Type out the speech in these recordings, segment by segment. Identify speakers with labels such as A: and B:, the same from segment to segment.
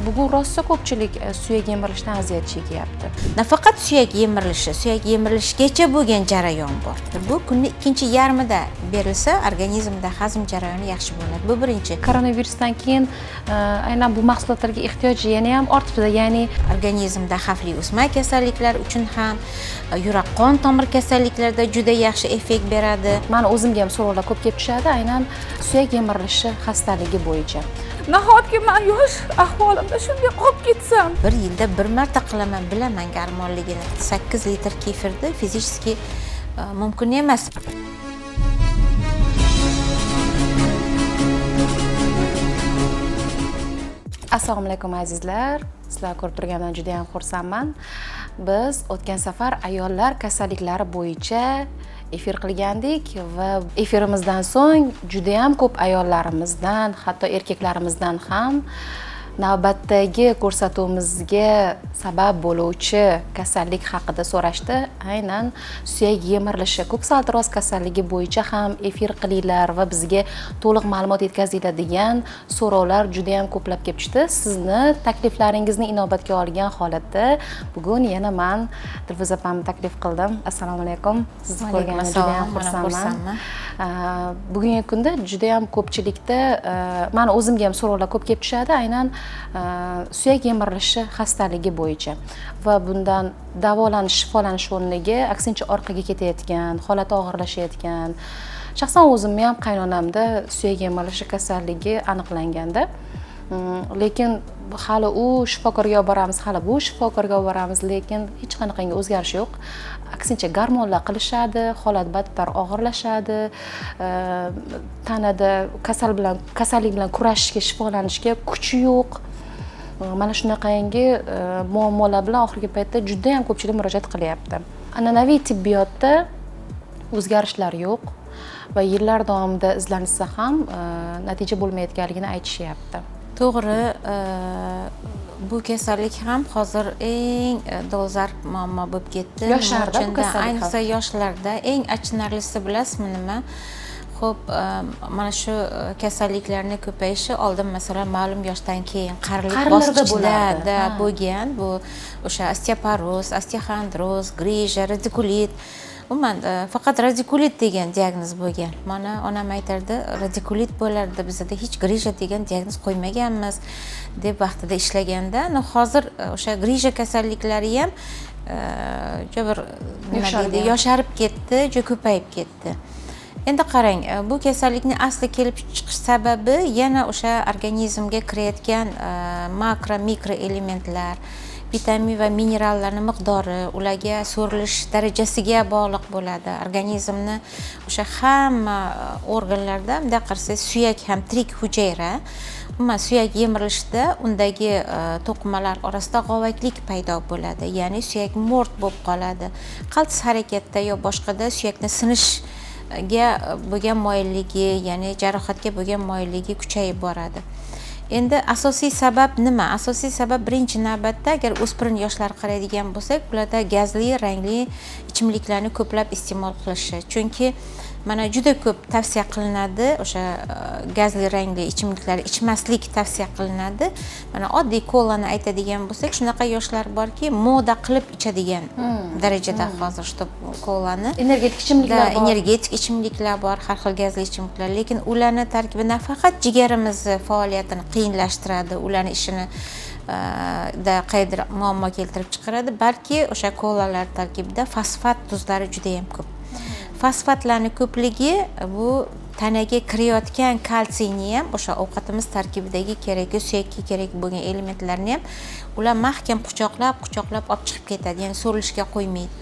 A: Bugun rosa ko'pchilik suyak yemirilishdan aziyat chekyapti.
B: Nafaqat suyak yemirilishi, suyak yemirilishgacha bo'lgan jarayon bor. Bu kunni ikkinchi yarmida berilsa, organizmda hazm jarayoni yaxshi bo'ladi. Bu birinchi.
A: Koronavirusdan keyin aynan bu mahsulotlarga ehtiyoj yana ham ortibdi, ya'ni
B: organizmda xavfli o'sma kasalliklar uchun ham, yurak qon tomir kasalliklarida juda yaxshi effekt beradi.
A: Mani o'zimga ham so'rovlar ko'p kelib tushadi, aynan suyak yemirilishi xastaligi bo'yicha.
C: Nahotki men yosh ahvolimda shunday qolib ketsam?
B: Bir yilda bir marta qilaman, bilaman garmonligini. 8 litr kefirni fizически mumkin emas.
A: Assalomu alaykum azizlar. Sizlar ko'rib turganimdan juda ham xursandman. Biz o'tgan safar ayollar kasalliklari bo'yicha efir qilgandik va efirimizdan so'ng juda ham ko'p ayollarimizdan, hatto erkaklarimizdan ham navbatdagi ko'rsatuvimizga sabab bo'luvchi kasallik haqida so'rashdi. Aynan suyak yemirilishi, ko'ksaltiroz kasalligi bo'yicha ham efir qilinglar va bizga to'liq ma'lumot yetkazinglar degan so'rovlar juda ham ko'plab kelib tushdi. Sizni takliflaringizni inobatga olgan holatda bugun yana men Dilfuza opamni taklif qildim. Assalomu alaykum. Sizni ko'rganimdan juda ham xursandman. Bugungi kunda juda ham ko'pchilikda, meni o'zimga ham so'rovlar ko'p kelib tushadi, aynan suyak yemirilishi xastaligi bo'yicha va bundan davolanish, shifolanish o'rniga aksincha orqaga ketayotgan, holati og'irlashayotgan. Shaxsan o'zimni ham qaynonamda suyak yemirilishi kasalligi aniqlanganda, lekin hali u shifokorga olib boramiz, hali bu shifokorga olib boramiz, lekin hech qanaqangi o'zgarish yo'q. Aksincha gormonlar qilishadi, holat battar og'irlashadi, tanada kasallik bilan kurashishga, shifolanishga kuchi yo'q. Mana shunaqangi muammolar bilan oxirgi paytda juda ham ko'pchilik murojaat qilyapti. An'anaviy tibbiyotda o'zgarishlar yo'q va yillar davomida izlansa ham natija bo'lmayotganligini aytishyapti.
B: To'g'ri, bu kasallik ham hozir eng dolzarb muammo bo'lib ketdi.
A: Yoshlarda bu kasallik.
B: Ayniqsa yoshlarda eng achinarlisi bilasizmi nima? Xo'p, mana shu kasalliklarni ko'payishi oldin masalan ma'lum yoshdan keyin qarilik bosqichida bo'lgan. Bu o'sha osteoporoz, osteoxondroz, grija, radikulit. Umuman faqat radikulit degan diagnoz bo'lgan. Mana onam aytardi, radikulit bo'lardi, bizda hech grija degan diagnoz qo'ymaganmiz deb vaqtida ishlaganda. Hozir o'sha grija kasalliklari ham juda bir nima deydi, yosharib ketdi, juda ko'payib ketdi. Endi qarang, bu kasallikning asli kelib chiqish sababi yana o'sha organizmga kirayotgan makro, mikro elementlar, vitamin va minerallarning miqdori, ularga so'rilish darajasiga bog'liq bo'ladi. Organizmni o'sha hamma organlarda, bunday qarasangiz, suyak ham tirik hujayra. Umuman suyak yemirilishida undagi to'qimalar orasida g'ovaklik paydo bo'ladi, ya'ni suyak mo'rt bo'lib qoladi. Qaltis harakatda yo boshqada suyakni sinishiga bo'lgan moyilligi, ya'ni jarohatga bo'lgan moyilligi kuchayib boradi. Endi asosiy sabab nima? Asosiy sabab birinchi navbatda agar o'spirin yoshlar qaraydigan bo'lsak, ularda gazli, rangli ichimliklarni ko'plab iste'mol qilishi. Chunki mana juda ko'p tavsiya qilinadi, o'sha gazli rangli ichimliklar ichmaslik tavsiya qilinadi. Mana oddiy kolani aytadigan bo'lsak, shunaqa yoshlar borki, moda qilib ichadigan darajada hozir, shtob kolani.
A: Energetik ichimliklar bor.
B: Energetik ichimliklar bor, har xil gazli ichimliklar, lekin ularni tarkibi nafaqat jigarimizni faoliyatini qiyinlashtiradi, ularni ishini da qaydir muammo keltirib chiqaradi, balki o'sha kolalar tarkibida fosfat tuzlari juda ham ko'p. Fosfatlarning ko'pligi bu tanaga kirayotgan kalsiyni ham, o'sha ovqatimiz tarkibidagi kerakli, suyakka kerak bo'lgan elementlarni ham ular mahkam quchoqlab, quchoqlab olib chiqib ketadi, ya'ni so'rilishga qo'ymaydi.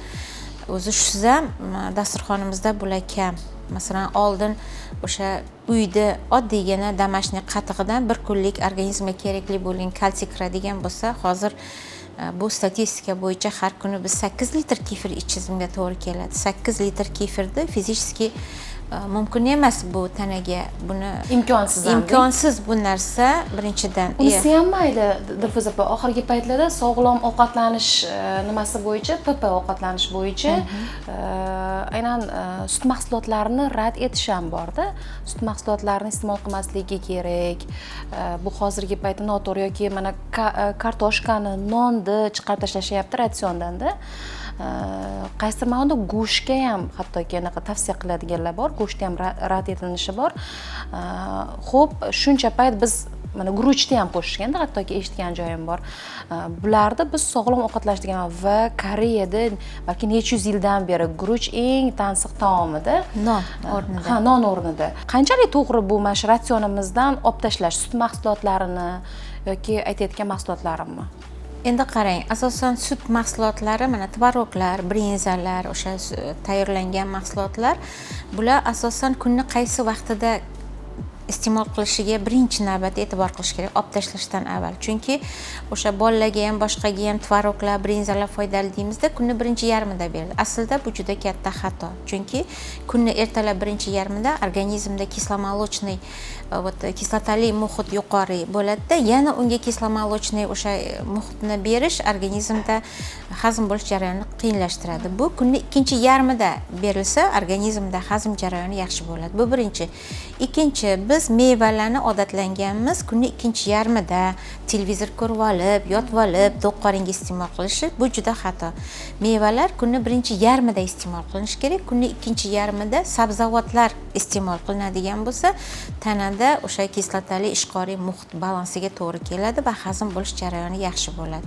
B: O'zi shusiz ham dasturxonimizda bular kam. Masalan, oldin o'sha uyda oddiygina damashni qatig'idan bir kunlik organizmga kerakli bo'lgan kalsiy kiradigan bo'lsa, hozir bu statistika bo'yicha har kuni biz 8 litr kefir ichishimizga to'g'ri keladi. 8 litr kefirni fizически Mumkin emas bu tanaga, buni
A: imkonsiz,
B: imkonsiz bu narsa birinchidan.
A: Unisi ham mayli, Dilfuza opa, oxirgi paytlarda sog'lom ovqatlanish nimasi bo'yicha, PP ovqatlanish bo'yicha aynan sut mahsulotlarini rad etish ham borda. Sut mahsulotlarini iste'mol qilmasligi kerak. Bu hozirgi paytda noto'g'ri, yoki mana kartoshkani, nonni chiqarib tashlashyapti ratsiondan-da. Qaysidir ma'noda go'shtga ham hattoki anaqa tavsiya qiladiganlar bor, go'shtni ham rad etilishi bor. Xo'p, shuncha payt biz mana guruchni ham qo'shishganda, hattoki eshitgan joyim bor. Bularda biz sog'lom ovqatlanish degan va Koreyada balki necha yuz yildan beri guruch eng tansiq taomida.
B: Non o'rnida.
A: Ha, non o'rnida. Qanchalik to'g'ri bu mana shu ratsionimizdan olib tashlash sut mahsulotlarini yoki aytayotgan mahsulotlarimni?
B: Endi qarang, asosan sut mahsulotlari, mana tvoroglar, brinzalar, o'sha tayyorlangan mahsulotlar, bular asosan kunni qaysi vaqtida iste'mol qilishiga birinchi navbatda e'tibor qilish kerak olib tashlashdan avval. Chunki o'sha bolalarga ham, boshqaga ham tvoroglar, brinzalar foydali deymizda, kunni birinchi yarmida beriladi. Aslida bu juda katta xato. Chunki kunni ertalab birinchi yarmida organizmda кисломолочный, вот kislotali muhit yuqori bo'ladida, yana unga кисломолочный o'sha muhitni berish organizmda hazm bo'lish jarayonini qiyinlashtiradi. Bu kunni ikkinchi yarmida berilsa, organizmda hazm jarayoni yaxshi bo'ladi. Bu birinchi. Ikkinchi, biz mevalarni odatlanganmiz kunni ikkinchi yarmida televizor ko'rib olib, yotib olib, to'q qoringa iste'mol qilishi, bu juda xato. Mevalar kunni birinchi yarmida iste'mol qilinishi kerak. Kunni ikkinchi yarmida sabzavotlar iste'mol qilinadigan bo'lsa, tanada o'sha kislotali ishqoriy muhit balansiga to'g'ri keladi va hazm bo'lish jarayoni yaxshi bo'ladi.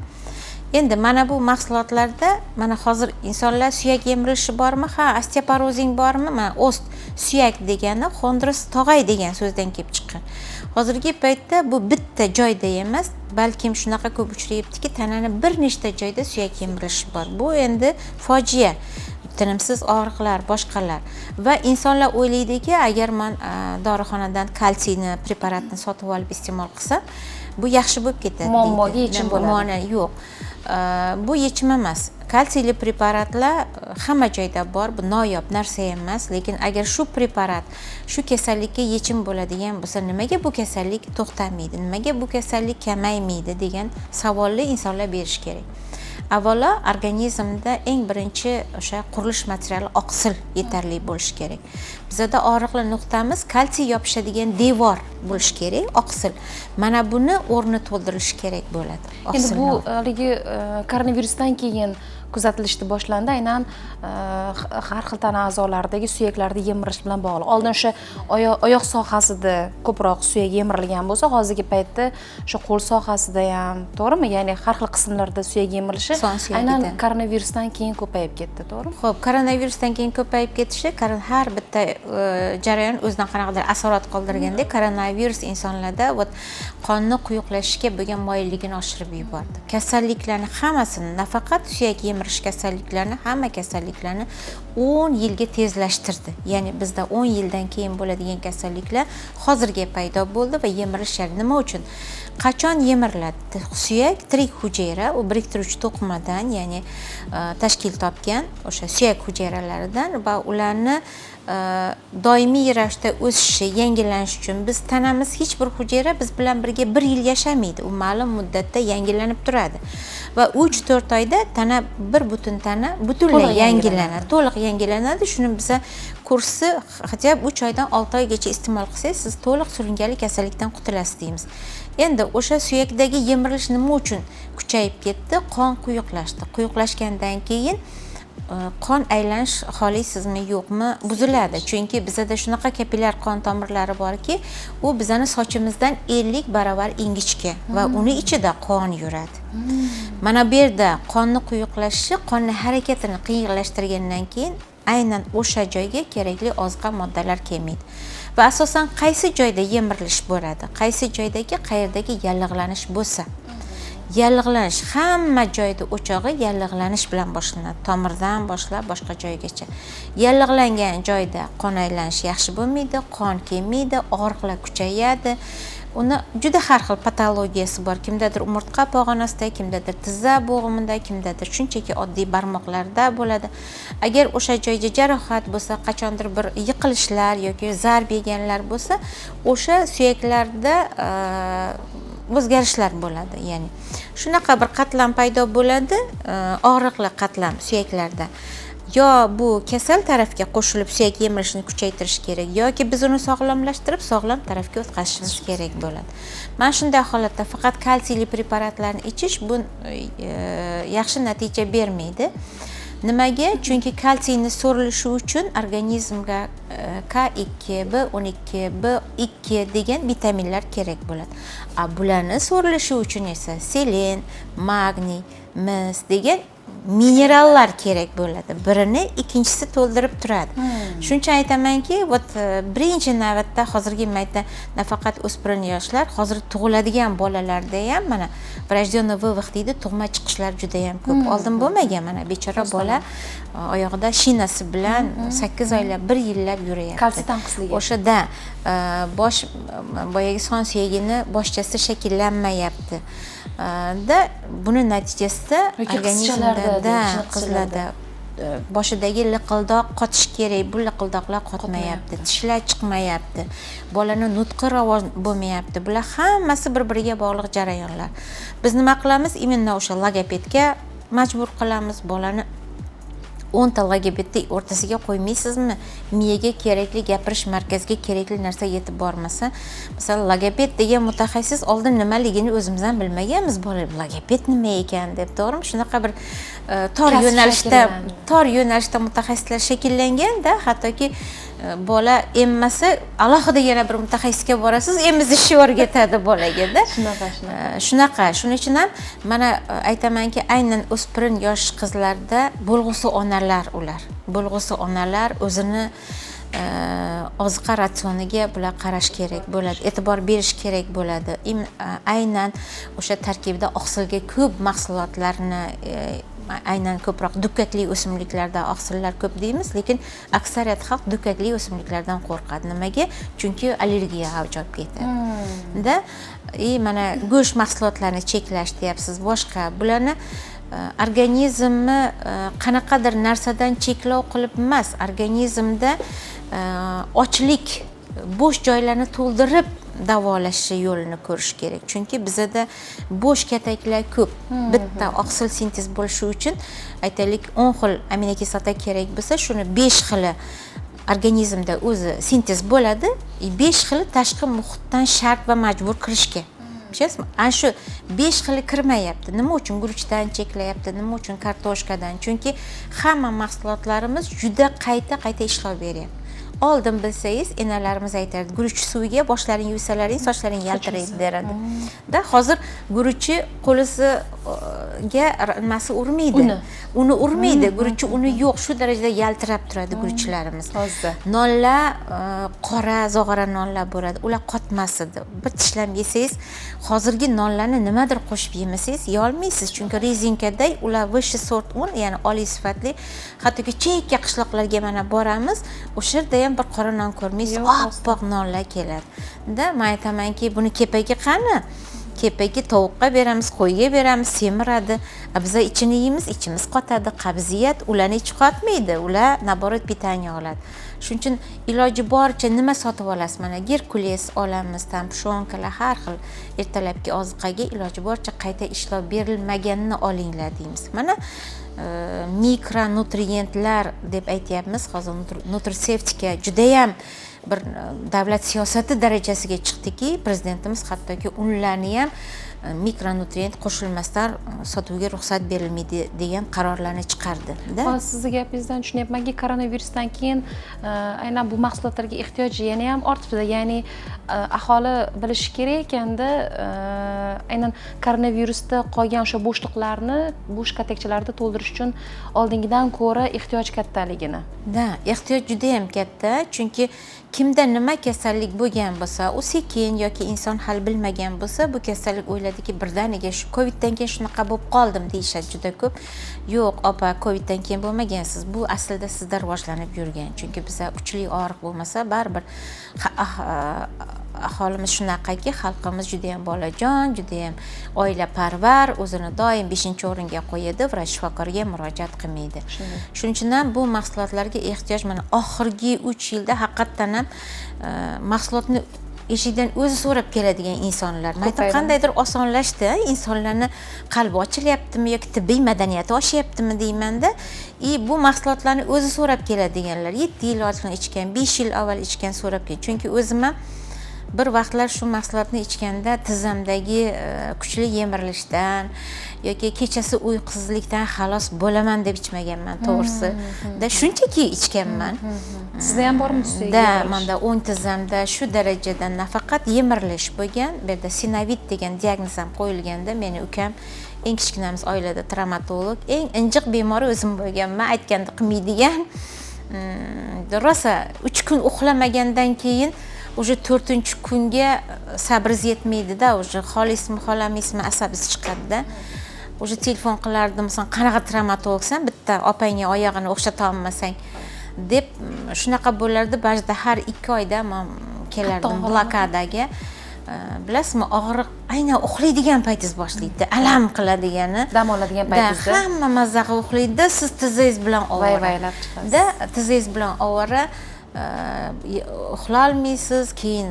B: Endi mana bu mahsulotlarda mana hozir insonlar suyak yemirilishi bormi? Ha, osteoporozing bormi? Mana ost suyak degani xondros tog'ay degan so'zdan kelib chiqqan. Hozirgi paytda bu bitta joyda emas, balkim shunaqa ko'p uchrayaptiki, tanani bir nechta joyda suyak yemirilishi bor. Bu endi fojia. Tinimsiz og'riqlar, boshqalar. Va insonlar o'ylaydiki, agar men dorixonadan kalsiyni preparatni sotib olib iste'mol qilsam, bu yaxshi bo'lib ketadi.
A: Muammoga yechim bo'ladi.
B: Muammo yo'q. Bu yechim emas. Kalsiyli preparatlar hamma joyda bor, bu noyob narsa emas, lekin agar shu preparat shu kasallikka yechim bo'ladigan bo'lsa, nimaga bu kasallik to'xtamaydi, nimaga bu kasallik kamaymaydi degan savolni insonlar berish kerak. Avvalo organizmda eng birinchi o'sha qurilish materiali oqsil yetarli bo'lishi kerak. Bizada og'riqli nuqtamiz kalsiy yopishadigan devor bo'lishi kerak, oqsil. Mana buni o'rni to'ldirilishi kerak bo'ladi.
A: Endi bu haligi koronavirusdan keyin kuzatilishni boshlandi, aynan har xil tana a'zolaridagi suyaklarni yemirish bilan bog'liq. Oldin o'sha oyoq sohasida ko'proq suyak yemirilgan bo'lsa, hozirgi paytda o'sha qo'l sohasida ham, to'g'rimi? Ya'ni har xil qismlarda suyak yemirilishi aynan koronavirusdan keyin ko'payib ketdi, to'g'rimi?
B: Xo'p, koronavirusdan keyin ko'payib ketishi, har bitta jarayon o'zidan qanaqadir asorat qoldirganda, koronavirus insonlarda qonni quyuqlashishga bo'lgan moyilligini oshirib yubordi. Kasalliklarni hammasini, nafaqat suyak yemirish kasalliklarni, hamma kasalliklarni 10 yilga tezlashtirdi. Ya'ni bizda 10 yildan keyin bo'ladigan kasalliklar hozirga paydo bo'ldi va yemirilish nima uchun? Qachon yemiriladi? Suyak tirik hujayra, u biriktiruvchi to'qimadan, ya'ni tashkil topgan o'sha suyak hujayralaridan va ularni doimiy ravishda o'sishi, yangilanishi uchun biz tanamiz hech bir hujayra biz bilan birga bir yil yashamaydi. U ma'lum muddatda yangilanib turadi. Va 3-4 oyda tana bir butun tana butunlay yangilanadi, to'liq yangilanadi. Shuni biza kursi хотя бы 3 oydan 6 oygacha iste'mol qilsangiz, siz to'liq surunkali kasallikdan qutulasiz deymiz. Endi o'sha suyakdagi yemirilish nima uchun kuchayib ketdi? Qon quyuqlashdi. Quyuqlashgandan keyin qon aylanish xohlaysizmi yo'qmi buziladi. Chunki bizada shunaqa kapillyar qon tomirlari borki, u bizani sochimizdan 50 barobar ingichka va uni ichida qon yuradi. Mana bu yerda qonni quyuqlashishi qonni harakatini qiyinlashtirgandan keyin aynan o'sha joyga kerakli oziqa moddalar kelmaydi. Va asosan qaysi joyda yemirilish bo'ladi? Qaysi joydagi, qayerdagi yallig'lanish bo'lsa. Yallig'lanish hamma joyda o'chog'i yallig'lanish bilan boshlanadi. Tomirdan boshlab boshqa joygacha. Yallig'langan joyda qon aylanishi yaxshi bo'lmaydi, qon kelmaydi, og'riqlar kuchayadi. Uni juda har xil patologiyasi bor. Kimdadir umurtqa pog'onasida, kimdadir tizza bo'g'imida, kimdadir shunchaki oddiy barmoqlarda bo'ladi. Agar o'sha joyda jarohat bo'lsa, qachondir bir yiqilishlar yoki zarb yeganlar bo'lsa, o'sha suyaklarda o'zgarishlar bo'ladi. Ya'ni shunaqa bir qatlam paydo bo'ladi, og'riqli qatlam suyaklarda. Yo bu kasal tarafga qo'shilib suyak yemirishini kuchaytirish kerak, yoki biz uni sog'lomlashtirib sog'lom tarafga o'tkazishimiz kerak bo'ladi. Mana shunday holatda faqat kalsiyli preparatlarni ichish bu yaxshi natija bermaydi. Nimaga? Chunki kalsiyni so'rilishi uchun organizmga K2, B12, B2 degan vitaminlar kerak bo'ladi. A bularni so'rilishi uchun esa selen, magniy, mis degan minerallar kerak bo'ladi. Birini ikkinchisi to'ldirib turadi. Shuning uchun aytamanki, вот birinchi navbatda hozirgi paytda nafaqat o'spirin yoshlar, hozir tug'iladigan bolalarda ham mana врожденный вывих deydi, tug'ma chiqishlar juda ham ko'p. Oldin bo'lmagan, mana bechora bola oyog'ida shinasi bilan 8 oylab, 1 yillab yurayapti.
A: Kalsiy tanqisligi.
B: O'shada bosh boyagi son suyagini boshchasi shakllanmayapti. Da buni natijasida
A: yoki
B: organizmda
A: qizchalarda,
B: da
A: kichkina
B: qizlarda boshidagi liqildoq qotishi kerak, bu liqildoqlar qotmayapti, tishlar chiqmayapti, bolani nutqi ravon bo'lmayapti. Bular hammasi bir-biriga bog'liq jarayonlar. Biz nima qilamiz? Именно o'sha logopedga majbur qilamiz bolani. 10 ta logopedni o'rtasiga qo'ymaysizmi? Miyaga kerakli gapirish markaziga kerakli narsa yetib bormasa, masalan, logoped degan mutaxassis oldin nimaligini o'zimiz ham bilmaganmiz, bola logoped nima ekan deb, to'g'rimi? Shunaqa bir tor
A: Kasb
B: yo'nalishda
A: shakllandi.
B: Tor yo'nalishda mutaxassislar shakllanganda, hattoki bola emmasa alohida yana bir mutaxassisga borasiz, emizishni o'rgatadi bolagada.
A: Shunaqa, shunaqa.
B: Shunaqa. Shuning uchun ham mana aytamanki, aynan o'spirin yosh qizlarda bo'lg'usi onalar, ular bo'lg'usi onalar o'zini oziqa ratsioniga bular qarash kerak bo'ladi, e'tibor berish kerak bo'ladi. Aynan o'sha tarkibida oqsilga ko'p mahsulotlarni, aynan ko'proq dukkakli o'simliklarda oqsillar ko'p deymiz, lekin aksariyat xalq dukkakli o'simliklardan qo'rqadi. Nimaga? Chunki allergiya avj olib ketadi. Da и mana go'sht mahsulotlarini cheklash deyapsiz, boshqa bularni organizmni qanaqadir narsadan cheklov qilib emas, organizmda ochlik bo'sh joylarni to'ldirib davolashni yo'lini ko'rish kerak. Chunki bizada bo'sh kataklar ko'p. Bitta oqsil sintez bo'lishi uchun, aytaylik, 10 xil aminokislota kerak bo'lsa, shuni 5 xili organizmda o'zi sintez bo'ladi, 5 xili tashqi muhitdan shart va majbur kirishga. Tushunasizmi? Ana shu 5 xili kirmayapti. Nima uchun guruchdan cheklayapti, nima uchun kartoshkadan? Chunki hamma mahsulotlarimiz juda qayta-qayta ishlov beryapti. Oldin bilsangiz, enalarimiz aytardi, guruch suviga boshlaring yuvsalaring, sochlaring yaltiraydi deradi. Da hozir guruchi qo'lisiga nimasi urmaydi.
A: Uni.
B: Uni urmaydi. Guruchi uni yo'q, shu darajada yaltirab turadi guruchlarimiz.
A: Toza.
B: Nonlar qora zog'ora nonlar bo'ladi. Ular qotmas edi. Bir tishlam yesangiz, hozirgi nonlarni nimadir qo'shib yemasangiz, yeya olmaysiz. Chunki rezinkaday ular высший сорт un, ya'ni oliy sifatli. Hattoki chekka qishloqlarga mana boramiz, o'sha yerda ham bir qora non ko'rmaysiz,
A: Yo'q,
B: oppoq nonlar keladi. Da men aytamanki, buni kepagi qani? Kepagi tovuqqa beramiz, qo'yga beramiz, semiradi. A biza ichini yeymiz, ichimiz qotadi, qabziyat, ularni ichi qotmaydi, ular наоборот питание oladi. Shuning uchun iloji boricha nima sotib olasiz? Mana Gerkules olamiz, там пшёнка lar, har xil ertalabki oziqaga iloji boricha qayta ishlov berilmaganini olinglar deymiz. Mana mikronutrientlar deb aytyapmiz. Hozir nutritsevtika judayam bir davlat siyosati darajasiga chiqdiki, prezidentimiz hattoki unlarni ham mikronutrient qo'shilmasdan sotuvga ruxsat berilmaydi degan qarorlarni chiqardi. Da?
A: Hozir sizni gapingizdan tushunyapmanki, koronavirusdan keyin aynan bu mahsulotlarga ehtiyoj yana ham ortibdi. Ya'ni aholi bilishi kerak ekanda, aynan koronavirusda qolgan o'sha bo'shliqlarni, bo'sh katakchalarni to'ldirish uchun oldingidan ko'ra ehtiyoj kattaligini.
B: Da, ehtiyoj juda ham katta, chunki kimda nima kasallik bo'lgan bo'lsa, u sekin yoki inson hali bilmagan bo'lsa, bu kasallik o'yladiki, birdaniga shu coviddan keyin shunaqa bo'lib qoldim deyishadi juda ko'p. Yo'q, opa, coviddan keyin bo'lmagansiz. Bu aslida sizda rivojlanib yurgan. Chunki biza kuchli og'riq bo'lmasa, baribir Aholimiz shunaqaki, xalqimiz juda yam bolajon, juda yam oilaparvar, o'zini doim 5-o'ringa qo'yadi, vrach shifokorga murojaat qilmaydi. Shuning uchun ham bu mahsulotlarga ehtiyoj mana oxirgi 3 yilda haqiqatdan ham mahsulotni eshikdan o'zi so'rab keladigan insonlar. Man aytaman, qandaydir osonlashdi, insonlarni qalbi ochilyaptimi yoki tibbiy madaniyati oshyaptimi deymanda. И bu mahsulotlarni o'zi so'rab keladiganlar 7 yil oldin ichgan, 5 yil avval ichgan, so'rab kelgan. Chunki o'zim ham bir vaqtlar shu mahsulotni ichganda tizzamdagi kuchli yemirilishdan yoki kechasi uyqusizlikdan xalos bo'laman deb ichmaganman, to'g'risi. Da shunchaki ichganman.
A: Sizda ham bormi?
B: Da, manda o'ng tizzamda shu darajada nafaqat yemirilish bo'lgan, bu yerda sinovit degan diagnoz ham qo'yilganda. Meni ukam, eng kichkinamiz oilada, travmatolog, eng injiq bemori o'zim bo'lganman, aytganda qilmaydigan. Rosa 3 kun uxlamagandan keyin уже 4-kunga sabringiz yetmaydida, уже xohlaysizmi xohlamaysizmi asabingiz chiqadida. Уже telefon qilardim, san qanaqa travmatologsan, bitta opangga oyog'ini o'xshata olmasang deb, shunaqa bo'lardi. Ba'zida har 2 oyda man kelardim blokadaga. Bilasizmi, og'riq aynan uxlaydigan paytingiz boshlaydi, alam qiladigani.
A: Dam oladigan paytingizda.
B: Hamma mazza qilib uxlaydi, siz tizzingiz bilan ovora.
A: Vay-vaylab chiqasiz.
B: Da, tizzingiz bilan ovora, uxlolmaysiz, keyin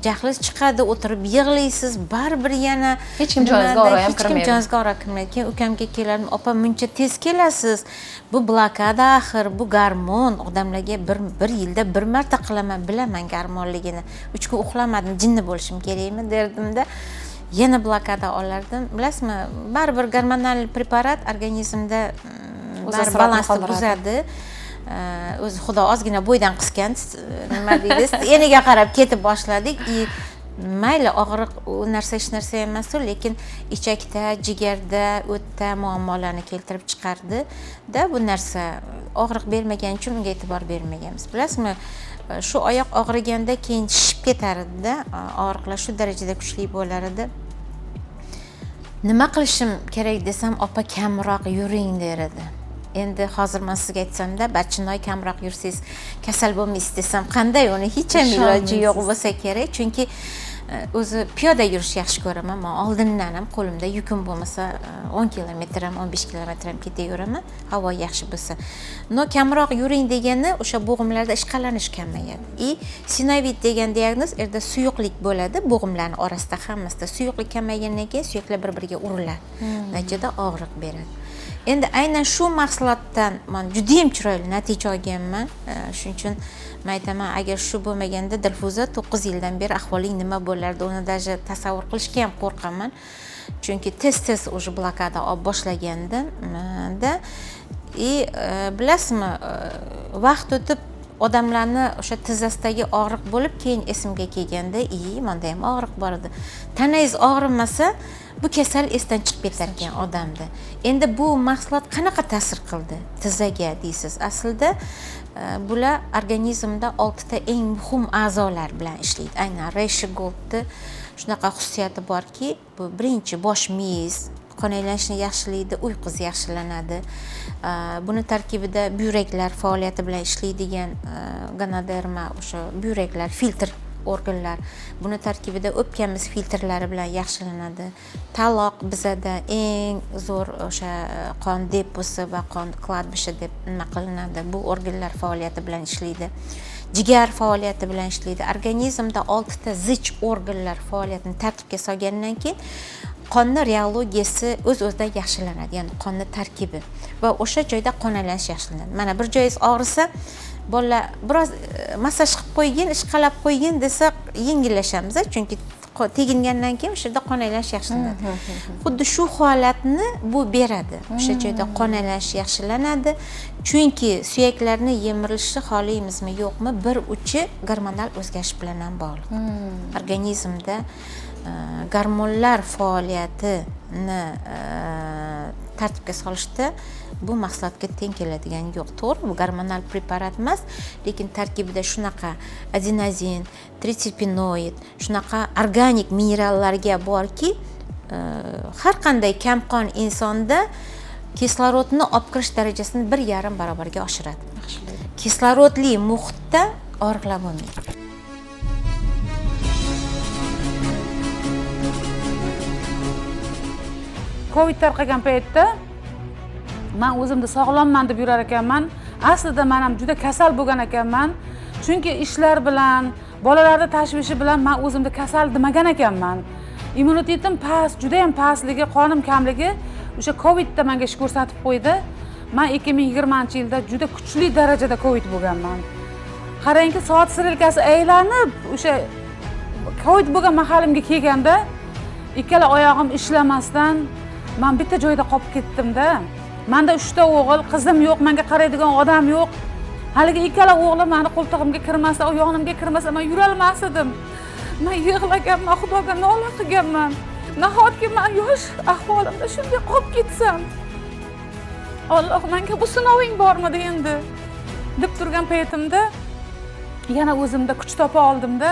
B: jahlingiz chiqadi, o'tirib yig'laysiz, baribir yana
A: hech kim joningizga og'riq ham
B: hech kim
A: kirmaydi.
B: Joningizga og'riq kirmaydi. Keyin ukamga kelardim, opa, muncha tez kelasiz, bu blokada axir, bu gormon, odamlarga bir yilda bir marta qilaman, bilaman gormonligini, 3 kun uxlamadim, jinni bo'lishim kerakmi derdimda, yana blokada olardim. Bilasizmi, baribir gormonal preparat organizmda
A: o'z
B: balansni buzadi. O'zi xudo ozgina bo'ydan qisgan, nima deydi, eniga qarab ketib boshladik. И mayli, og'riq u narsa hech narsa emas, lekin ichakda, jigarda, o'tda muammolarni keltirib chiqardi da bu narsa. Og'riq bermagani uchun unga e'tibor bermaganmiz. Bilasizmi, shu oyoq og'riganda keyin shishib ketar edida, og'riqlar shu darajada kuchli bo'lar edi. Nima qilishim kerak desam, opa kamroq yuring der edi. Endi hozir man sizga aytsamda, barchinoy kamroq yursangiz kasal bo'lmaysiz desam, qanday, uni hech ham iloji yo'q bo'lsa kerak. Chunki o'zi piyoda yurishni yaxshi ko'raman. Man oldindan ham qo'limda yukim bo'lmasa 10 kilometr ham, 15 kilometr ham ketaveraman, havo yaxshi bo'lsa. No kamroq yuring degani o'sha bo'g'imlarda ishqalanish kamayadi. И sinovit degan diagnoz, erda suyuqlik bo'ladi bo'g'imlarning orasida, hammasida suyuqlik kamaygandan keyin suyaklar bir-biriga uriladi. Natijada og'riq beradi. Endi aynan shu mahsulotdan man judayam chiroyli natija olganman. Shuning uchun man aytaman, agar shu bo'lmaganda Dilfuza 9 yildan beri ahvoling nima bo'lardi, uni даже tasavvur qilishga ham qo'rqaman. Chunki tez-tez уже blokada olib boshlagandim-da. И bilasizmi, vaqt o'tib odamlarni o'sha tizzasidagi og'riq bo'lib, keyin esimga kelganda, i menda ham og'riq bor edi. Tanangiz og'rimasa, bu kasal esdan chiqib ketar ekan odamda. Endi bu mahsulot qanaqa ta'sir qildi tizzaga deysiz. Aslida bular organizmda 6 ta eng muhim a'zolar bilan ishlaydi. Aynan Reishi Goldni shunaqa xususiyati borki, bu birinchi bosh miyangiz qon aylanishini yaxshilaydi, uyqungiz yaxshilanadi. Buni tarkibida buyraklar faoliyati bilan ishlaydigan ganoderma, o'sha buyraklar, filtr organlar. Buni tarkibida o'pkamiz filtrlari bilan yaxshilanadi. Taloq bizada eng zo'r o'sha qon deposi va qon кладбище deb nima qilinadi. Bu organlar faoliyati bilan ishlaydi. Jigar faoliyati bilan ishlaydi. Organizmda 6 ta zich organlar faoliyatini tartibga solgandan keyin qonni reologiyasi o'z-o'zidan yaxshilanadi, ya'ni qonni tarkibi va o'sha joyda qon aylanishi yaxshilanadi. Mana bir joyingiz og'risa, bolalar biroz massaj qilib qo'ygin, ishqalab qo'ygin desa yengillashamiz, chunki tegingandan keyin o'sha yerda qon aylanishi yaxshilanadi. Xuddi shu holatni bu beradi. O'sha joyda qon aylanishi yaxshilanadi. Chunki suyaklarni yemirilishi xohlaymizmi yo'qmi, bir uchi gormonal o'zgarish bilan ham bog'liq. Organizmda gormonlar faoliyatini tartibga solishda bu mahsulotga teng keladigan yo'q. To'g'ri, bu gormonal preparat emas, lekin tarkibida shunaqa adenozin, triterpenoid, shunaqa organik minerallarga borki, har qanday kamqon insonda kislorodni olib kirish darajasini 1,5 barobarga oshiradi. Kislorodli muhitda og'riqlar bo'lmaydi.
C: Covid tarqagan paytda man o'zimni sog'lomman deb yurar ekanman. Aslida men ham juda kasal bo'lgan ekanman. Chunki ishlar bilan, bolalarning tashvishi bilan men o'zimni kasal demagan ekanman. Immunitetim past, juda ham pastligi, qonim kamligi o'sha Covidda menga ish ko'rsatib qo'ydi. Men 2020-yilda juda kuchli darajada Covid bo'lganman. Qarangki, soat strelkasi aylanib, o'sha Covid bo'lgan mahalimga kelganda ikkala oyog'im ishlamasdan men bitta joyda qolib ketdim-da. Menda 3 ta o'g'il, qizim yo'q, menga qaraydigan odam yo'q. Haligi ikkala o'g'lim meni qo'ltig'imga kirmasa, yonimga kirmasa, men yurolmas edim. Men yig'laganman, Xudoga nola qilganman. Nahotki men yosh ahvolimda shunday qolib ketsam? Alloh menga bu sinoving bormidi endi deb turgan paytimda yana o'zimda kuch topa oldimda.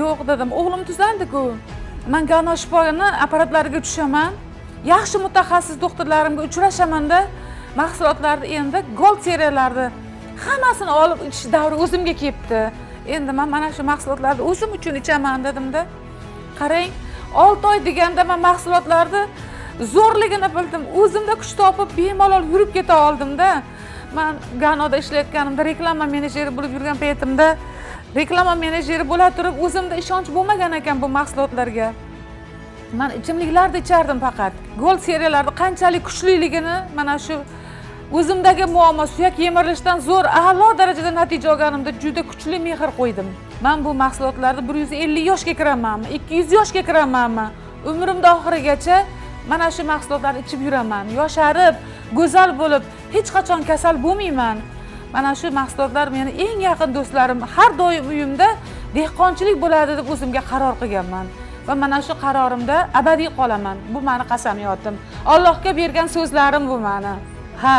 C: Yo'q dedim, o'g'lim tuzaldi-ku. Men Gano shifoni apparatlariga tushaman. Yaxshi mutaxassis doktorlarimga uchrashamanda mahsulotlarni endi gold seriyalarni hammasini olib ichish davri o'zimga kelibdi. Endi men mana shu mahsulotlarni o'zim uchun ichaman dedimda. Qarang, 6 oy deganda men mahsulotlarni zo'rligini bildim. O'zimda kuch topib bemalol yurib keta oldimda. Men Ganoda ishlayotganimda reklama menejeri bo'lib yurgan paytimda reklama menejeri bo'la turib o'zimda ishonch bo'lmagan ekan bu mahsulotlarga. Men ichimliklarni ichardim faqat. Gold seriyalarni qanchalik kuchliligini mana shu o'zimdagi muammo suyak yemirilishdan zo'r a'lo darajada natija olganimda juda kuchli mehr qo'ydim. Men bu mahsulotlarni 150 yoshga kiramanmi, 200 yoshga kiramanmi, umrimda oxirigacha mana shu mahsulotlarni ichib yuraman. Yosharib, go'zal bo'lib, hech qachon kasal bo'lmayman. Mana shu mahsulotlar meni eng yaqin do'stlarim, har doim uyimda dehqonchilik bo'ladi deb o'zimga qaror qilganman. Va mana shu qarorimda abadiy qolaman. Bu meni qasamiyotim. Allohga bergan so'zlarim bu meni. Ha,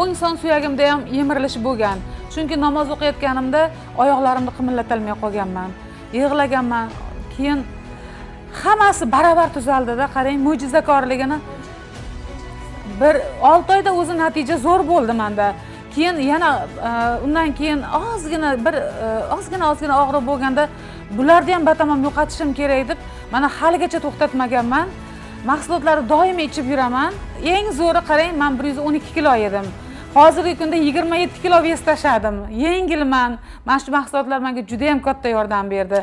C: o'ng son suyagimda ham yemirilish bo'lgan. Chunki namoz o'qiyotganimda oyoqlarimni qimillatolmay qolganman. Yig'laganman. Keyin hammasi baravar tuzaldi-da, qarang, mo'jizakorligini. Bir 6 oyda o'zi natija zo'r bo'ldi menda. Keyin yana undan keyin ozgina bir ozgina og'riq bo'lganda bularni ham batamom yo'qotishim kerak deb mana haligacha to'xtatmaganman. Mahsulotlarni doim ichib yuraman. Eng zo'ri qarang, men 112 kilo edim. Hozirgi kunda 27 kilo vес tashladim. Yengilman. Mana shu mahsulotlar menga juda ham katta yordam berdi.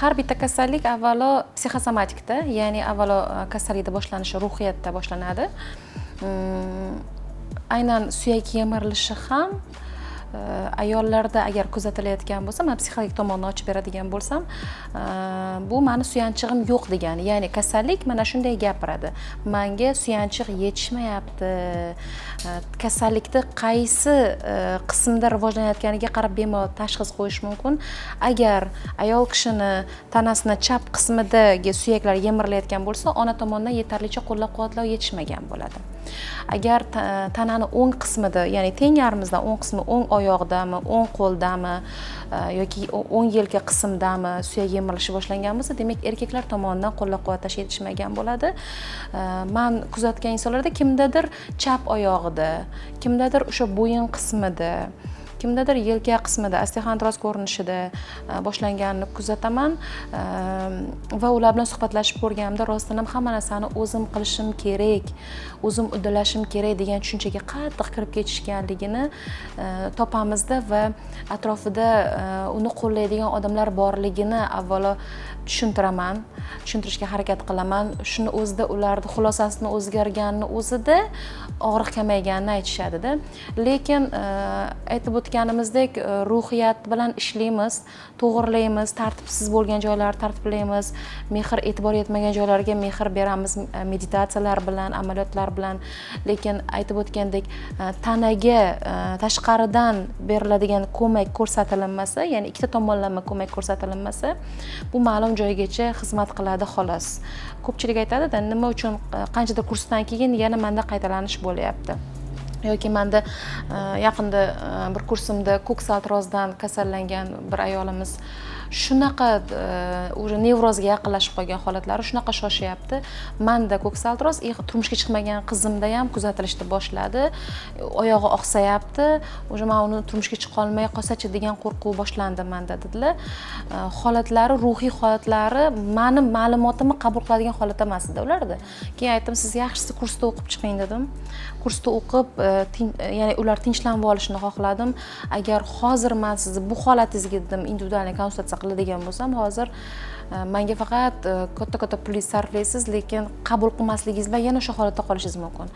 A: Har bitta kasallik avvalo psixosomatikda, ya'ni avvalo kasallikda boshlanishi ruhiyatda boshlanadi. Aynan suyak yemirilishi ham ayollarda agar kuzatilayotgan bo'lsa, men psixologik tomonni ochib beradigan bo'lsam, bu meni suyanchig'im yo'q degani, ya'ni kasallik mana shunday gapiradi. Menga suyanchiq yetishmayapti. Kasallikni qaysi qismda rivojlanayotganiga qarab bemalol tashxis qo'yish mumkin. Agar ayol kishini tanasini chap qismidagi suyaklar yemirilayotgan bo'lsa, ona tomonidan yetarlicha qo'llab-quvvatlov yetishmagan bo'ladi. Agar tanani o'ng qismida, ya'ni teng yarmimizdan o'ng qismi o'ng oyoqdami, o'ng qo'ldami yoki o'ng yelka qismdami suyak yemirilishi boshlangan bo'lsa, demak erkaklar tomonidan qo'llab-quvvatlash yetishmagan bo'ladi. Men kuzatgan insonlarda kimdadir chap oyog'ida, kimdadir o'sha bo'yin qismida, kimdadir yelka qismida osteoxondroz ko'rinishida boshlanganini kuzataman va ular bilan suhbatlashib ko'rganimda rostdan ham hamma narsani o'zim qilishim kerak, o'zim uddalashim kerak degan tushunchaga qattiq kirib ketishganligini topamizda va atrofida uni qo'llaydigan odamlar borligini avvalo tushuntiraman, tushuntirishga harakat qilaman. Shuni o'zida ularni xulosasini o'zgarganini o'zida og'riq kamayganini aytishadi-da. Lekin aytib o'tganimizdek, ruhiyat bilan ishlaymiz, to'g'rilaymiz, tartibsiz bo'lgan joylarni tartiblaymiz, mehr e'tibor yetmagan joylarga mehr beramiz meditatsiyalar bilan, amaliyotlar bilan. Lekin aytib o'tgandek, tanaga tashqaridan beriladigan ko'mak ko'rsatilmasa, ya'ni ikkita tomonlama ko'mak ko'rsatilmasa, bu ma'lum joygacha xizmat qiladi xolos. Ko'pchilik aytadi-da, nima uchun qanchadir kursdan keyin yana menda qaytalanish bo'lyapti Yoki manda yaqinda bir kursimda ko'ksaltirozdan kasallangan bir ayolimiz shunaqa уже nevrozga yaqinlashib qolgan holatlari, shunaqa shoshyapti. Manda ko'ksaltiroz, turmushga chiqmagan qizimda ham kuzatilishni boshladi, oyog'i oqsayapti, уже man uni turmushga chiqolmay qolsachi degan qo'rquv boshlandi manda, dedilar. Holatlari, ruhiy holatlari mani ma'lumotimni qabul qiladigan holatda emas edi ularda. Keyin aytdim, siz yaxshisi kursda o'qib chiqing dedim. Kursda o'qib, ya'ni ular tinchlanib olishini xohladim. Agar hozir man sizni bu holatingizga dedim индивидуальный konsultatsiya qiladigan bo'lsam, hozir manga faqat katta katta pulingizni sarflaysiz, lekin qabul qilmasligingiz bilan yana o'sha holatda qolishingiz mumkin.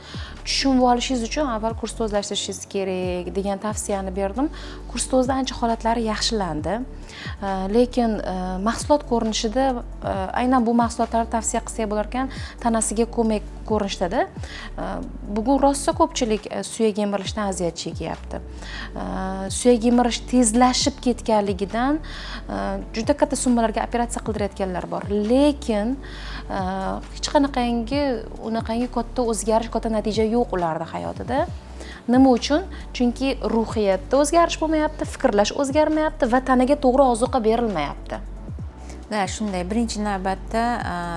A: Tushunib olishingiz uchun avval kursda o'zlashtirishingiz kerak degan tavsiyani berdim. Kursda o'zida ancha holatlari yaxshilandi. Lekin mahsulot ko'rinishida, aynan bu mahsulotlarni tavsiya qilsak bo'lar ekan, tanasiga ko'mak ko'rinishda. Bugun rosa ko'pchilik suyak yemirilishdan aziyat chekyapti. Suyak yemirish tezlashib ketganligidan juda katta summalarga operatsiya qildirayotganlar bor, lekin hech qanaqangi unaqangi katta o'zgarish, katta natija yo'q ularda hayotida. Nima uchun? Chunki ruhiyatda o'zgarish bo'lmayapti, fikrlash o'zgarmayapti va tanaga to'g'ri ozuqa berilmayapti.
B: Да, shunday. Birinchi navbatda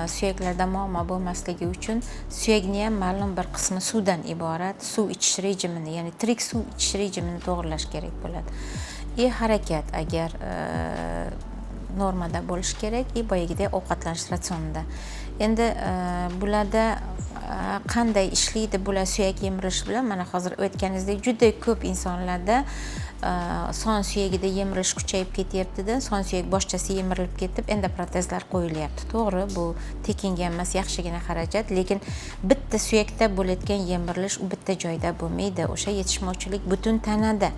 B: suyaklarda muammo bo'lmasligi uchun suyakni ham ma'lum bir qismi suvdan iborat. Suv ichish rejimini, ya'ni tirik suv ichish rejimini to'g'irlash kerak bo'ladi. И harakat agar normada bo'lishi kerak, и boyagidek ovqatlanish ratsionida. Endi bularda qanday ishlaydi bular suyak yemirish bilan? Mana hozir aytganingizdek, juda ko'p insonlarda son suyagida yemirish kuchayib ketyaptida, son suyak boshchasi yemirilib ketib, endoprotezlar qo'yilyapti. To'g'ri, bu tekinga emas, yaxshigina xarajat, lekin bitta suyakda bo'layotgan yemirilish u bitta joyda bo'lmaydi. O'sha yetishmovchilik butun tanada.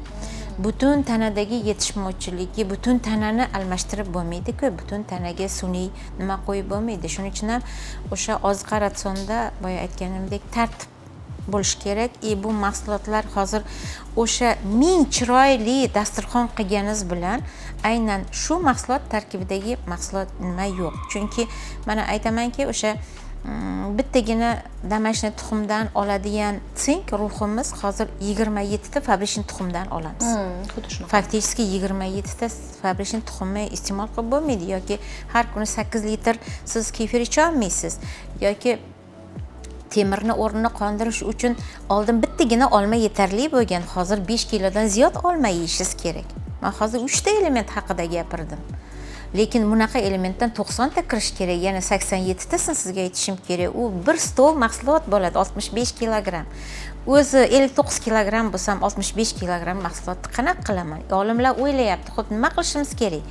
B: Butun tanadagi yetishmovchiligi butun tanani almashtirib bo'lmaydi-ku, butun tanaga sun'iy nima qo'yib bo'lmaydi. Shuning uchun ham o'sha oziqa ratsionda boya aytganimdek tartib bo'lishi kerak. И bu mahsulotlar hozir o'sha ming chiroyli dasturxon qilganingiz bilan aynan shu mahsulot tarkibidagi mahsulot nima yo'q. Chunki mana aytamanki, o'sha bittagina домашний tuxumdan oladigan sink ruhimiz hozir 27 ta фабричный tuxumdan olamiz.
A: Xuddi shunaqa.
B: Фактически 27 ta фабричный tuxumni iste'mol qilib bo'lmaydi, yoki har kuni 8 litr siz kefir icholmaysiz, yoki temirni o'rnini qondirish uchun oldin bittagina olma yetarli bo'lgan, hozir 5 kilodan ziyod olma yeyishingiz kerak. Man hozir 3 ta element haqida gapirdim. Lekin bunaqa elementdan 90 ta kirish kerak, yana 87 tasini sizga aytishim kerak. U bir stol mahsulot bo'ladi, 65 kilogramm. O'zi 59 kilogramm bo'lsam, 65 kilogramm mahsulotni qanaqa qilaman? Olimlar o'ylayapti, xo'p, nima qilishimiz kerak?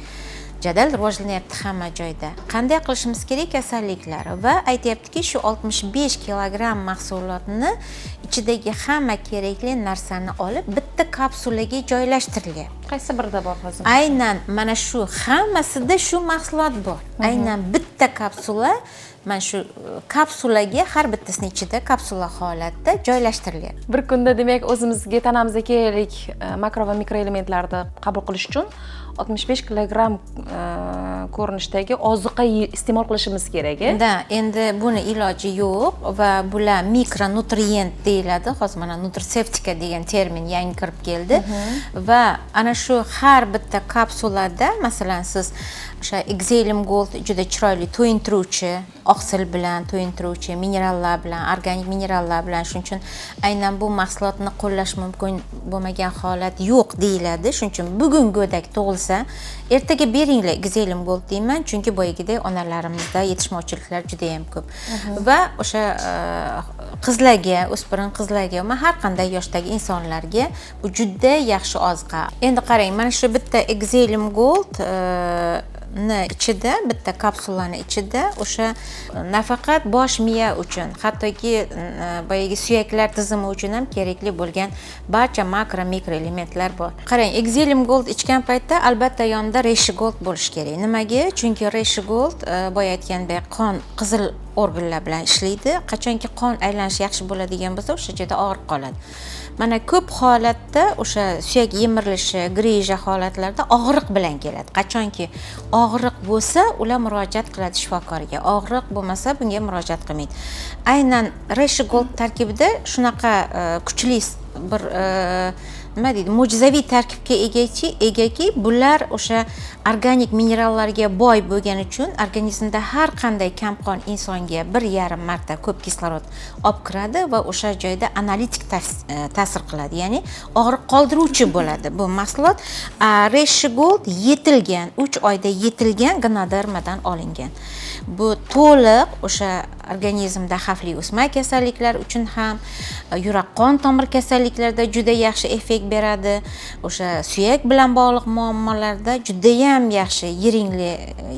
B: Jadal rivojlanyapti hamma joyda. Qanday qilishimiz kerak kasalliklar? Va aytyaptiki, shu 65 kilogramm mahsulotni ichidagi hamma kerakli narsani olib bitta kapsulaga joylashtirilyapti.
A: Qaysi birida bor hozir?
B: Aynan mana shu hammasida shu mahsulot bor. Aynan bitta kapsula, mana shu kapsulaga har bittasini ichida kapsula holatda joylashtirilyapti.
A: Bir kunda demak o'zimizga, tanamizga kerakli makro va mikroelementlarni qabul qilish uchun 65 kilogramm ko'rinishdagi ozuqa iste'mol qilishimiz kerak, e?
B: Да, endi buni iloji yo'q va bular mikronutrient deyiladi. Hozir mana nutritsevtika degan termin yangi kirib keldi. Va ana shu har bitta kapsulada, masalan, siz o'sha Exelium Gold juda chiroyli to'yintiruvchi, oqsil bilan to'yintiruvchi, minerallar bilan, organik minerallar bilan, shuning uchun aynan bu mahsulotni qo'llash mumkin bo'lmagan holat yo'q deyiladi. Shuning uchun bugun go'dak tug'ilsa, ertaga beringlar Exelium Gold deyman, chunki boyagidek onalarimizda yetishmovchiliklar juda ham ko'p. Va o'sha qizlarga, o'spirin qizlarga, umuman har qanday yoshdagi insonlarga bu juda yaxshi oziqa. Endi qarang, mana shu bitta Exelium Gold ni ichida, bitta kapsulani ichida o'sha nafaqat bosh miya uchun, hattoki boyagi suyaklar tizimi uchun ham kerakli bo'lgan barcha makro mikro elementlar bor. Qarang, Exelium Gold ichgan paytda albatta yonida Reishi Gold bo'lishi kerak. Nimaga? Chunki Reishi Gold boya aytgandek qon qizil Organlar bilan ishlaydi. Qachonki qon aylanishi yaxshi bo'ladigan bo'lsa, o'sha joyda og'riq qoladi. Mana ko'p holatda o'sha suyak yemirilishi, грыжа holatlarida og'riq bilan keladi. Qachonki og'riq bo'lsa, ular murojaat qiladi shifokorga. Og'riq bo'lmasa, bunga murojaat qilmaydi. Aynan Reishi Gold tarkibida shunaqa kuchli bir nima deydi, mo'jizaviy tarkibga egaki, bular o'sha organik minerallarga boy bo'lgani uchun organizmda har qanday kamqon insonga 1,5 marta ko'p kislorod olib kiradi va o'sha joyda analitik ta'sir qiladi, ya'ni og'riq qoldiruvchi bo'ladi bu mahsulot. Reishi Gold yetilgan, 3 oyda yetilgan ganodermadan olingan. Bu to'liq o'sha organizmda xavfli o'sma kasalliklar uchun ham, yurak qon tomir kasalliklarida juda yaxshi effekt beradi. O'sha suyak bilan bog'liq muammolarda judayam yaxshi, yiringli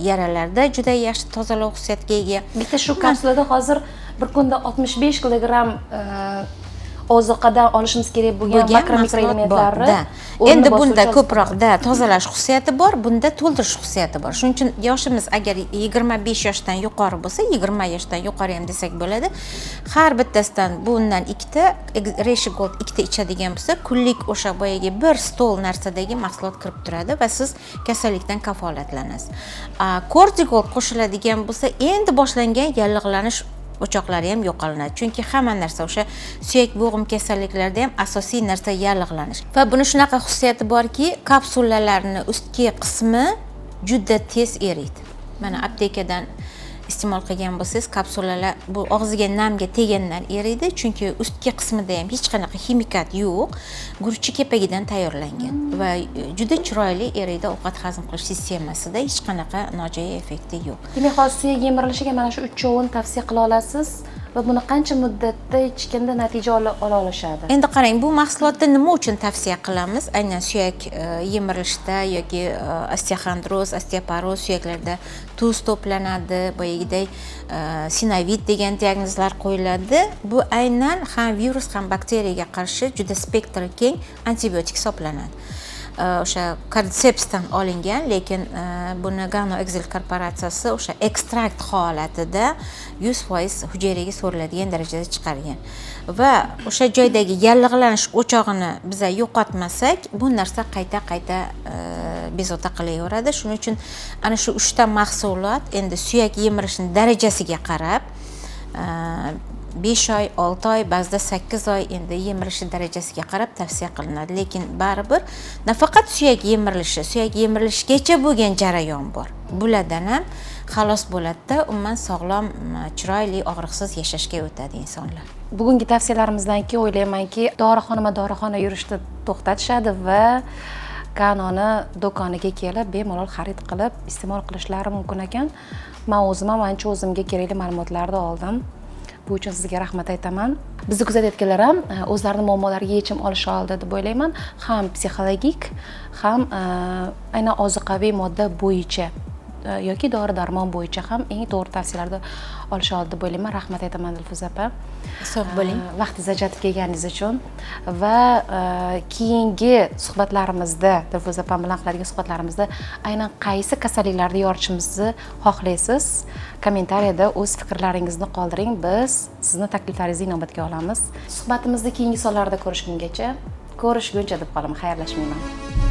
B: yaralarda juda yaxshi tozalov xususiyatiga ega.
A: Bitta shu kapsulada hozir bir kunda 65 kilogramm ozuqadan olishimiz kerak bo'lgan
B: bo'lgan
A: makro
B: mahsulot bor,
A: mikroelementlarni
B: da.
A: o'rnini
B: Endi
A: bosuvchi
B: bunda
A: ozuqa.
B: ko'proq da tozalash xususiyati bor, bunda to'ldirish xususiyati bor. Shuning uchun yoshimiz agar 25 yoshdan yuqori bo'lsa, 20 yoshdan yuqori ham desak bo'ladi. Har bittasidan bundan ikkita, Reishi Gold ikkita ichadigan bo'lsa, kunlik o'sha boyagi bir stol narsadagi mahsulot kirib turadi va siz kasallikdan kafolatlanasiz. Kortigold qo'shiladigan bo'lsa, endi boshlangan yallig'lanish o'choqlari ham yo'qolinadi. Chunki hamma narsa o'sha suyak bo'g'im kasalliklarida ham asosiy narsa yallig'lanish. Va buni shunaqa xususiyati borki, kapsulalarni ustki qismi juda tez eriydi. Mana aptekadan iste'mol qilgan bo'lsangiz, kapsulalar bu og'ziga namga tegandan eriydi, chunki ustki qismida ham hech qanaqa ximikat yo'q, gurchi kepagidan tayyorlangan va juda chiroyli eriydi. Ovqat hazm qilish sistemasida hech qanaqa nojo'ya effekti yo'q.
A: Demak, hozir suyak yemirilishiga mana shu uchovini tavsiya qila olasiz va buni qancha muddatda ichganda natija ola olishadi?
B: Endi qarang, bu mahsulotni nima uchun tavsiya qilamiz? Aynan suyak yemirilishda yoki osteoxondroz, osteoporoz, suyaklarda tuz to'planadi, boyagiday sinovit degan diagnozlar qo'yiladi. Bu aynan ham virus, ham bakteriyaga qarshi juda spektri keng antibiotik hisoblanadi. O'sha kordsepsdan olingan, lekin buni Gano Excel korporatsiyasi o'sha ekstrakt holatida 100% hujayraga so'riladigan darajada chiqargan. Va o'sha joydagi yallig'lanish o'chog'ini biza yo'qotmasak, bu narsa qayta-qayta bezovta qilaveradi. Shuning uchun ana shu uchta mahsulot endi suyak yemirishining darajasiga qarab, 5 oy, 6 oy, ba'zida 8 oy endi yemirilishi darajasiga qarab tavsiya qilinadi. Lekin baribir nafaqat suyak yemirilishi, suyak yemirilishgacha bo'lgan jarayon bor. Bulardan ham xalos bo'ladida, umuman sog'lom, chiroyli, og'riqsiz yashashga o'tadi insonlar.
A: Bugungi tavsiyalarimizdan keyin o'ylaymanki, dorixonama-dorixona yurishni to'xtatishadi va Ganoni do'koniga kelib bemalol xarid qilib iste'mol qilishlari mumkin ekan. Men o'zim ham ancha o'zimga kerakli ma'lumotlarni oldim. Bu uchun sizga rahmat aytaman. Bizni kuzatayotganlar ham o'zlarini muammolariga yechim olisha oldi deb o'ylayman. Ham psixologik, ham aynan ozuqaviy modda bo'yicha yoki dori-darmon bo'yicha ham eng to'g'ri tavsiyalarni olisha oldi deb o'ylayman. Rahmat aytaman, Dilfuza opa.
B: Sog' bo'ling.
A: Vaqtingizni ajratib kelganingiz uchun va keyingi suhbatlarimizda, Dilfuza opam bilan qiladigan suhbatlarimizda aynan qaysi kasalliklarni yoritishimizni xohlaysiz? Kommentariyada o'z fikrlaringizni qoldiring. Biz sizni takliflaringizni inobatga olamiz. Suhbatimizni keyingi sonlarda ko'rishgungacha, ko'rishguncha deb qolaman, xayrlashmayman.